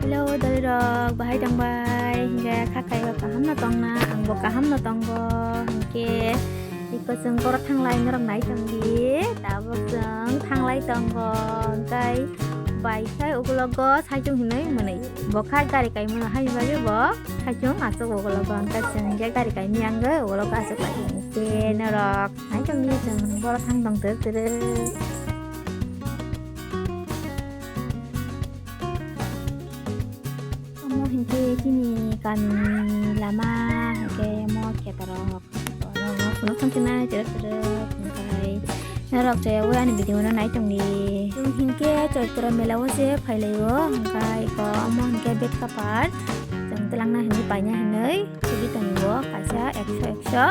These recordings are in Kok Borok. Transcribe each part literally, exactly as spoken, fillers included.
Hello, doi rok, bahai tong bai? Hinkhe kha kaiba kaham no tong na? Ang bo kaham no tongo. Hinkhe iko chwng boro thanglai norok nai tong di. Tabuk chwng thanglai tongo. Hinkhe bai khai ugulogo saichung hinwi mwnwi. Bo kha gari kai mano hai bagwi bo saichung aswk ugulogo. Hinkhe chwng hinkhe gari kai miyang gwi ugulogo aswk lai. Hinkhe norok nai tong di, chwng boro thang tong twrwk twrwk. Omo hinkhe chini kamini lama hinkhe omo khetarok. Omo phunuk thang khe nai twrwk twrwk hinkhe norok je o ani video no nai tong di. Chwng hinkhe Chaitra mela o se phai lai o hinkhe iko omo hinkhe bed cover chwng twlang na hinwi paina hinwi sugwi tongo kaisa ekso ekso.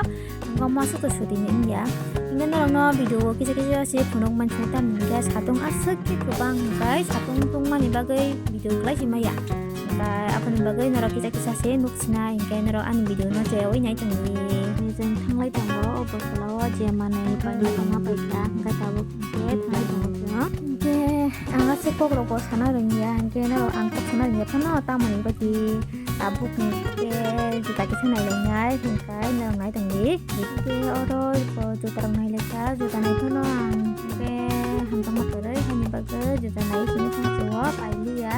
Hinkhe omo aswk to sudi ni wngya. Hinkhe norokno video o kisa kisa se phunuk mansi tamni hinkhe satung aswk khe kwbang hinkhe satung tungmani bagwi video khlai si maya. Hinkhe aboni bagwi norok kisa kisa se nuk sinai hinkhe norok ani video no cheyaui nai tongdi. Chwng thanglai tongo o bosolo o je manwi paina tongma paikha hinkhe tabuk hinkhe thanglai tongo chwng. Hinkhe ang aswk kok rok bo sana rwngya hinkhe norok ang kok sana rwngya phano tamoni bagwi. Tabuk hinkhe juta kisa nailainai hinkhe norok nai tongdi. Hinkhe oro juta rok nailaikha, juta naiphano ang hinkhe hamjakma kwrwi haini bagwi juta naiwi simi thangsio pailiya.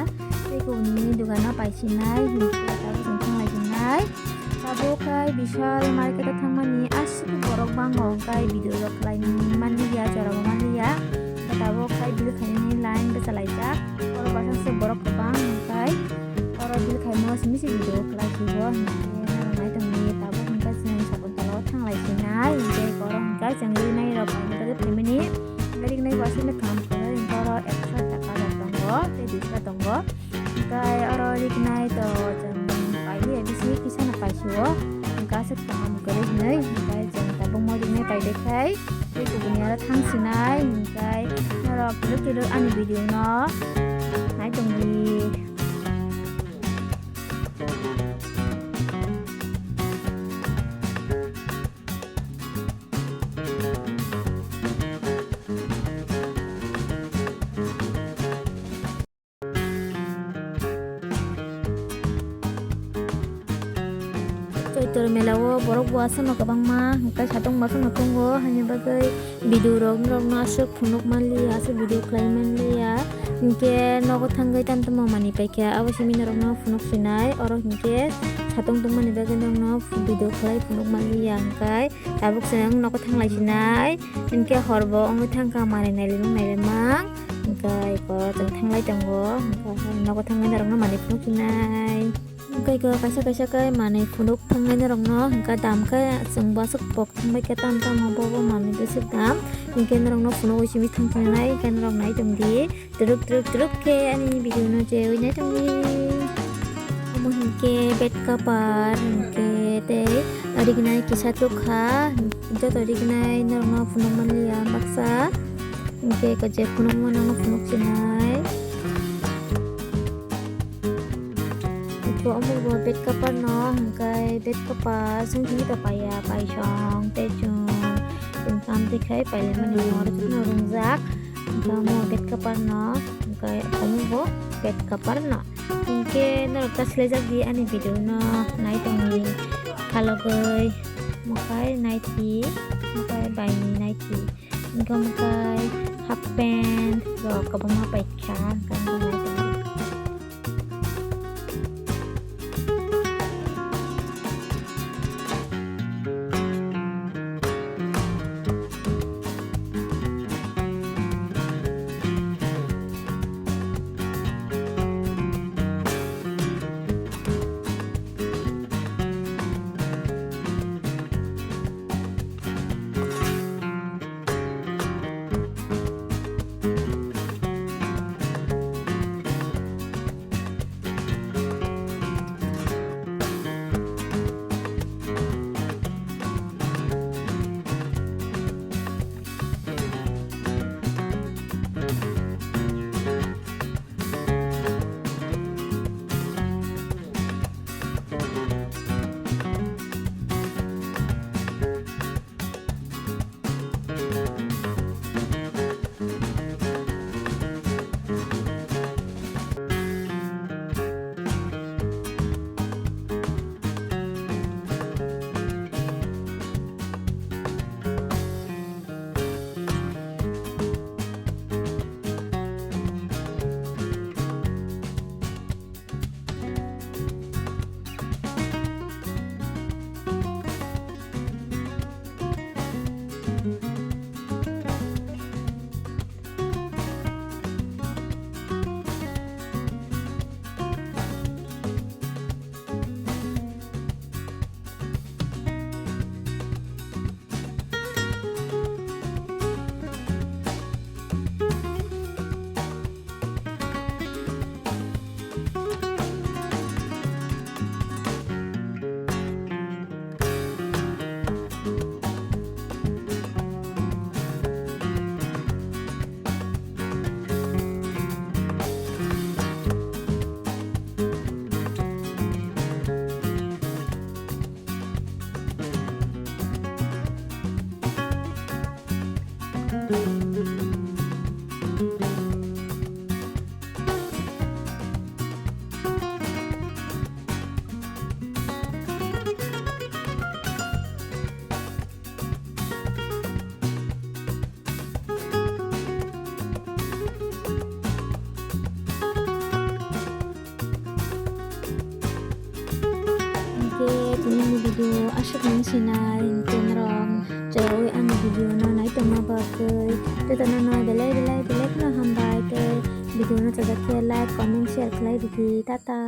Tei kubuni dogano paisinai hinkhe tabuk chwng thanglaisinai. Tabuk khe Vishal market o thangmani aswk borok bango hinkhe video rok khlaimani manliya, jorabo manliya. Tabuk khe bill khainani line bwchalaijak. Oro bwsakhe borok kwbang hinkhe. Oro bill khaimo simi se video khlai si o hinkhe norok nai tongdi tabuk hinkhe chwng Sakuntala o thanglai sinai hinkhe oro hinkhe chwng rinai rok paina bagwi phaimani. Hinkhe rinai bo aswk no kaham khe hinkhe oro ekso taka rok tongo tei duiso tongo. Hinkhe oro rinai to chwng pailiya bisi kisa no paisi o hinkhe aswk kaham kwrwi hinwi hinkhe chwng tabukmo rinai paidai khai tei kubuni aro thang sinai hinkhe norok twrwk twrwk ani video no nai tongdi. Choitro mela o borok bo aswkno kwbangma hinkhe satung masukno tongo, haini bagwi video rok norokno aswk phunuk manliya, aswk video khlai manliya, hinkhe nogo thangwi tamo tamo manwi paikha, abo simi norokno phunuk sinai, oro hinkhe satung tongmani bagwi norokno video khlai phunuk manliya, hinkhe tabuk chwng nogo thanglai sinai, hinkhe horbo wngwi thangkha manwi nailimung nailimang, hinkhe eko chwng thanglai tongo, hinkhe nogo thangwi norokno manwi phunuk sinai. Hinkhe eko kaisa kaisa khe manwi phunuk thangnai norokno hinkhe dam khe chwng bo aswk pok thangbai khe tam tamo bo bo manwi bwswk dam hinkhe norokno phunugwi simi thang sinai hinkhe norok nai tongdi twrwk twrwk twrwk khe ani video no cheyaui nai tongdi. Omo hinkhe bed cover hinkhe tei rignai kisa tukha joto rignai norokno phunuk manliya baksa hinkhe eko je phunukma norokno phunuk sinai. Iko omo bo bed cover no hwnkhe bed cover chwng simi to paiya paisong tei chwng chwng tam twi khai pailaimani oro chwngno rwngjak hwnkhe omo bed cover no hwnkhe omo bo bed cover no hinkhe norok ta swlaijak di ani video no nai tongni khalogwi mokhai naiti mokhai baini naiti. Hinkhe omo khe half pant rok kwbangma paikha, hinkhe omo nai tongdi. Hingke tini ni video aswk nang sinai, hingke norok chayawui ani video no nai tongma bagwi jotono no belai belai belai kheno hambai, tei video no chajak khe like, comment, share khlai ridi. Tata.